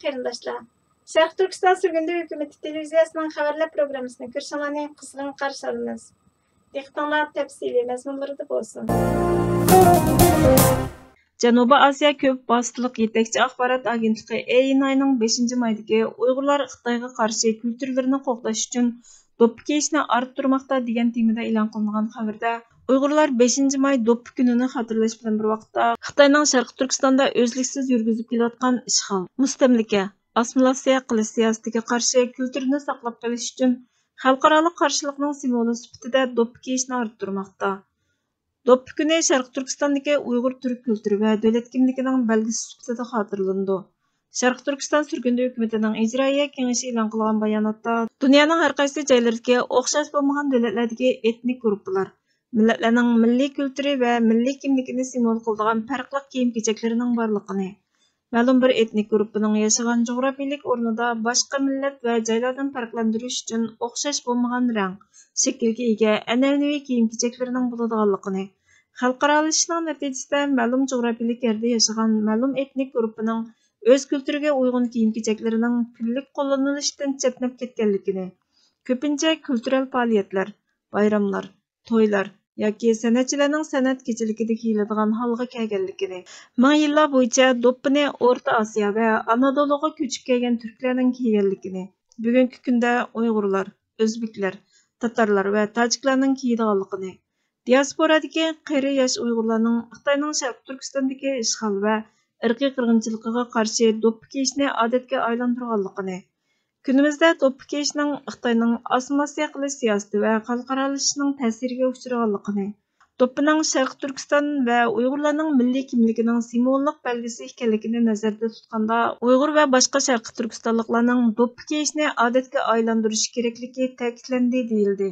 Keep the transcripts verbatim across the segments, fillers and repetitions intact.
قېرىنداشلار، شەرقىي تۈركىستان سۈرگۈندە ھۆكۈمىتى تېلېۋىزىيەسىنىڭ خەۋەرلەر پروگراممىسىنى كۆرۈشۈڭلارنى قىزغىن قارشى ئالىمىز. دىققىتىڭلار تەپسىلىي مەزمۇنلىرىدا بولسۇن. جەنۇبىي ئاسىيا كۆپ ۋاسىتىلىق يېتەكچى ئاخبارات ئاگېنتلىقى ئېيناينىڭ بەشىنچى مايدىكى ئۇيغۇرلار خىتايغا قارشى كۈلتۈرلىرىنى قوغداش ئۈچۈن دوپپا كىيىشنى ئارتتۇرماقتا دېگەن تېمىدا ئېلان قىلىنغان خەۋەردە، ئۇيغۇرلار بەشىنچى ماي دوپپا كۈنىنى خاتىرىلەش بىلەن بىر ۋاقىتتا، خىتاينىڭ شەرقىي تۈركىستاندا ئۈزلۈكسىز يۈرگۈزۈپ كېلىۋاتقان ئىشغال، مۇستەملىكە، ئاسسىمىلياتسىيە قىلىش سىياسىتىگە قارشى كۈلتۈرنى ساقلاپ قېلىش ئۈچۈن خەلقئارالىق قارشىلىقنىڭ سىمۋولى سۈپىتىدە دوپپا كىيىشنى ئارتتۇرماقتا. دوپپا كۈنى شەرقىي تۈركىستاندىكى ئۇيغۇر تۈرك كۈلتۈرى ۋە دۆلەت كىملىكىنىڭ بەلگىسى سۈپىتىدە خاتىرىلىنىدۇ. شەرقىي تۈركىستان سۈرگۈندە ھۆكۈمىتىنىڭ ئىجرائىيە كېڭىشى ئېلان قىلغان باياناتتا، دۇنيانىڭ ھەر قايسى جايلىرىدىكى ئوخشاش بولمىغان دۆلەتلەردىكى ئېتنىك گۇرۇپپىلار، مىللەتلەرنىڭ مىللىي كۈلتۈرى ۋە مىللىي كىملىكىنى سىمۋول قىلىدىغان پەرقلىق كىيىم-كېچەكلىرىنىڭ بارلىقىنى، مەلۇم بىر ئېتنىك گۇرۇپپىنىڭ ياشىغان جۇغراپىيىلىك ئورنىدا باشقا مىللەت ۋە جايلاردىن پەرقلەندۈرۈش ئۈچۈن ئوخشاش بولمىغان رەڭ، شەكىلگە ئىگە ئەنئەنىۋى كىيىم-كېچەكلىرىنىڭ بولىدىغانلىقىنى، خەلقئارالىشىشنىڭ نەتىجىسىدە مەلۇم جۇغراپىيىلىك يەردە ياشىغان مەلۇم ئېتنىك گۇرۇپپىنىڭ ئۆز كۈلتۈرىگە ئۇيغۇن كىيىم-كېچەكلىرىنىڭ كۈنلۈك قوللىنىلىشىدىن چەتنەپ كەتكەنلىكىنى، كۆپىنچە كۈلتۈرەل پائالىيەتلەر، بايراملار، تويلار ياكى سەنئەتچىلەرنىڭ سەنئەت كېچىلىكىدە كىيىلىدىغان ھالغا كەلگەنلىكىنى، مىڭ يىللار بويىچە دوپپىنى ئورتا ئاسىيا ۋە ئانادولۇغا كۆچۈپ كەلگەن تۈركلەرنىڭ كىيگەنلىكىنى، بۈگۈنكى كۈندە ئۇيغۇرلار، ئۆزبېكلەر، تاتارلار ۋە تاجىكلارنىڭ كىيىدىغانلىقىنى، دىياسپورادىكى قېرى ياش ئۇيغۇرلارنىڭ خىتاينىڭ شەرقىي تۈركىستاندىكى ئىشغال ۋە ئىرقىي قىرغىنچىلىقىغا قارشى دوپپا كىيىشنى ئادەتكە ئايلاندۇرغانلىقىنى، كۈنىمىزدە دوپپا كىيىشنىڭ خىتاينىڭ ئاسسىمىلياتسىيە قىلىش سىياسىتى ۋە خەلقئارالىشىشنىڭ تەسىرىگە ئۇچرىغانلىقىنى، دوپپىنىڭ شەرقىي تۈركىستان ۋە ئۇيغۇرلارنىڭ مىللىي كىملىكىنىڭ سىمۋوللۇق بەلگىسى ئىكەنلىكىنى نەزەردە تۇتقاندا، ئۇيغۇر ۋە باشقا شەرقىي تۈركىستانلىقلارنىڭ دوپپا كىيىشنى ئادەتكە ئايلاندۇرۇشى كېرەكلىكى تەكىتلەندى، دېيىلدى.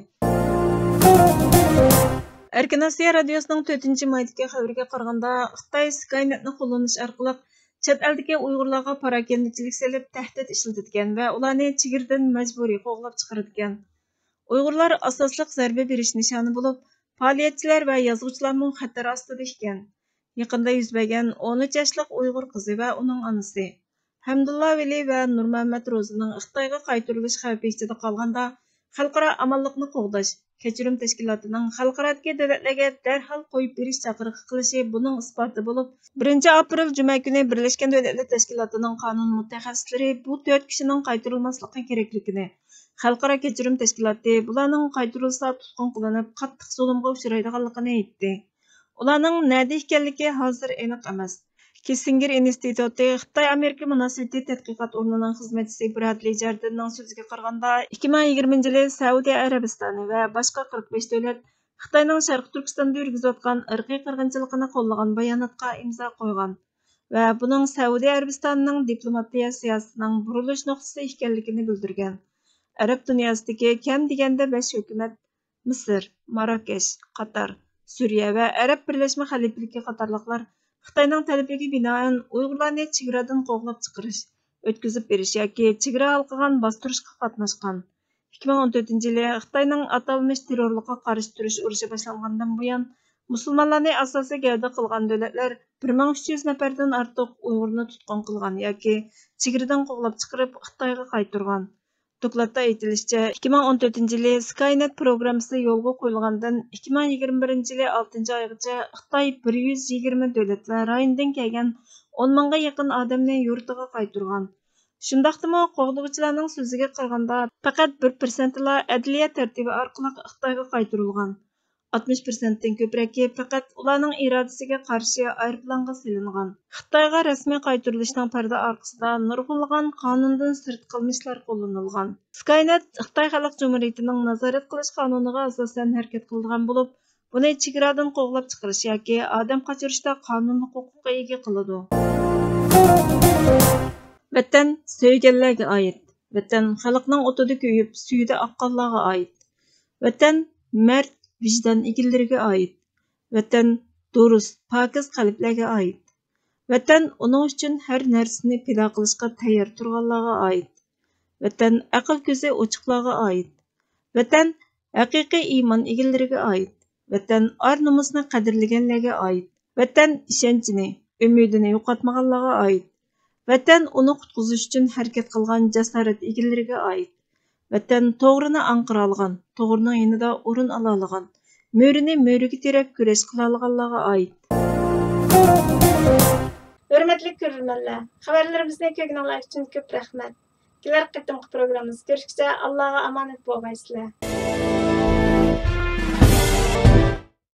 ئەركىن ئاسىيا رادىيوسىنىڭ تۆتىنچى مايدىكى خەۋىرىگە قارىغاندا، خىتاي سكاينېتنى قوللىنىش ئارقىلىق چەت ئەلدىكى ئۇيغۇرلارغا پاراكەندىچىلىك سېلىپ، تەھدىت ئىشلىتىدىكەن ۋە ئۇلارنى چېگرىدىن مەجبۇرىي قوغلاپ چىقىرىدىكەن. ئۇيغۇرلار ئاساسلىق زەربە بېرىش نىشانى بولۇپ، پائالىيەتچىلەر ۋە يازغۇچىلارمۇ خەتەر ئاستىدا ئىكەن. يېقىندا يۈز بەرگەن ئون ئۈچ ياشلىق ئۇيغۇر قىزى ۋە ئۇنىڭ ئانىسى، ھەمدۇللا ۋەلى ۋە نۇرمەممەت روزىنىڭ خىتايغا قايتۇرۇلۇش خەۋپى ئىچىدە قالغاندا، خەلقئارا ئامانلىقنى قوغداش، كەچۈرۈم تەشكىلاتىنىڭ خەلقئارادىكى دۆلەتلەرگە دەرھال قويۇپ بېرىش چاقىرىقى قىلىشى بۇنىڭ ئىسپاتى بولۇپ، بىرىنچى ئاپرېل جۈمە كۈنى بىرلەشكەن دۆلەتلەر تەشكىلاتىنىڭ قانۇن مۇتەخەسسىسلىرى بۇ تۆت كىشىنىڭ قايتۇرۇلماسلىقى كېرەكلىكىنى، خەلقئارا كەچۈرۈم تەشكىلاتى بۇلارنىڭ قايتۇرۇلسا تۇتقۇن قىلىنىپ، قاتتىق زۇلۇمغا ئۇچرايدىغانلىقىنى ئېيتتى. ئۇلارنىڭ نەدە ئىكەنلىكى ھازىر ئېنىق ئەمەس. كىسسىنگېر ئىنستىتۇتى خىتاي ئامېرىكا مۇناسىۋىتى تەتقىقات ئورنىنىڭ خىزمەتچىسى برادلى جاردىننىڭ سۆزىگە قارىغاندا، ئىككى مىڭ يىگىرمىنچى يىلى سەئۇدى ئەرەبىستانى ۋە باشقا قىرىق بەش دۆلەت خىتاينىڭ شەرقىي تۈركىستاندا يۈرگۈزۈۋاتقان ئىرقىي قىرغىنچىلىقىنى قوللىغان باياناتقا ئىمزا قويغان ۋە بۇنىڭ سەئۇدى ئەرەبىستانىنىڭ دىپلوماتىيە سىياسىتىنىڭ بۇرۇلۇش نۇقتىسى ئىكەنلىكىنى بىلدۈرگەن. ئەرەب دۇنياسىدىكى كەم دېگەندە بەش ھۆكۈمەت، مىسىر، ماراكەش، قاتار، سۈرىيە ۋە ئەرەب بىرلەشمە خەلىپىلىكى قاتارلىقلار خىتاينىڭ تەلىپىگە بىنائەن ئۇيغۇرلارنى چېگرادىن قوغلاپ چىقىرىش، ئۆتكۈزۈپ بېرىش ياكى چېگرا ھالقىغان باستۇرۇشقا قاتناشقان. ئىككى مىڭ ئون تۆتىنچى يىلى خىتاينىڭ ئاتالمىش تېررورلۇققا قارشى تۇرۇش ئۇرۇشى باشلانغاندىن بۇيان، مۇسۇلمانلارنى ئاساسىي گەۋدە قىلغان دۆلەتلەر بىر مىڭ ئۈچ يۈز نەپەردىن ئارتۇق ئۇيغۇرنى تۇتقۇن قىلغان ياكى چېگرىدىن قوغلاپ چىقىرىپ، خىتايغا قايتۇرغان. دوكلاتتا ئېيتىلىشىچە، ئىككى مىڭ ئون تۆتىنچى يىلى سكاينەت پروگراممىسى يولغا قويۇلغاندىن ئىككى مىڭ يىگىرمە بىرىنچى يىلى ئالتىنچى ئايغىچە خىتاي بىر يۈز يىگىرمە دۆلەت ۋە رايوندىن كەلگەن ئون مىڭغا يېقىن ئادەمنى يۇرتىغا قايتۇرغان. شۇنداقتىمۇ، قوغدىغۇچىلارنىڭ سۆزىگە قارىغاندا، پەقەت بىر پىرسەنتلا ئەدلىيە تەرتىپى ئارقىلىق خىتايغا قايتۇرۇلغان. ئاتمىش پىرسەنتتىن كۆپرەكى پەقەت ئۇلارنىڭ ئىرادىسىگە قارشى ئايروپىلانغا سېلىنغان. خىتايغا رەسمىي قايتۇرۇلۇشنىڭ پەردە ئارقىسىدا نۇرغۇنلىغان قانۇندىن سىرت قىلمىشلار قوللىنىلغان. سكاينەت خىتاي خەلق جۇمھۇرىيىتىنىڭ نازارەت قىلىش قانۇنىغا ئاساسەن ھەرىكەت قىلىدىغان بولۇپ، بۇنى چېگرادىن قوغلاپ چىقىرىش ياكى ئادەم قاچۇرۇشتا قانۇنلۇق ھوقۇققا ئىگە قىلىدۇ. ۋەتەن سۆيگەنلەرگە ئائىت. ۋەتەن خەلقنىڭ ئوتىدا كۆيۈپ، سۈيىدە ئاققانلارغا ئائىت. ۋەتەن مەرد، ۋىجدان ئىگىلىرىگە ئائىت. ۋەتەن دۇرۇس، پاكىز قەلبلەرگە ئائىت. ۋەتەن ئۇنىڭ ئۈچۈن ھەر نەرسىنى پىدا قىلىشقا تەييار تۇرغانلارغا ئائىت. ۋەتەن ئەقىل كۆزى ئوچۇقلارغا ئائىت. ۋەتەن ھەقىقىي ئىمان ئىگىلىرىگە ئائىت. ۋەتەن ئار-نومۇسنى قەدىرلىگەنلەرگە ئائىت. ۋەتەن ئىشەنچىنى، ئۈمىدىنى يوقاتمىغانلارغا ئائىت. ۋەتەن ئۇنى قۇتقۇزۇش ئۈچۈن ھەرىكەت قىلغان جاسارەت ئىگىلىرىگە ئائىت. ۋەتەن توغرىنى ئاڭقىرالىغان، توغرىنىڭ يېنىدا ئورۇن ئالالىغان، مۆرىنى مۆرىگە تىرەپ كۈرەش قىلالىغانلارغا ئائىت. ھۆرمەتلىك كۆرۈرمەنلەر، خەۋەرلىرىمىزنى كۆرگىنىڭلار ئۈچۈن كۆپ رەھمەت. كېلەر قېتىمقى پروگراممىمىزدا كۆرۈشكىچە ئاللاغا ئامانەت بولغايسىلەر.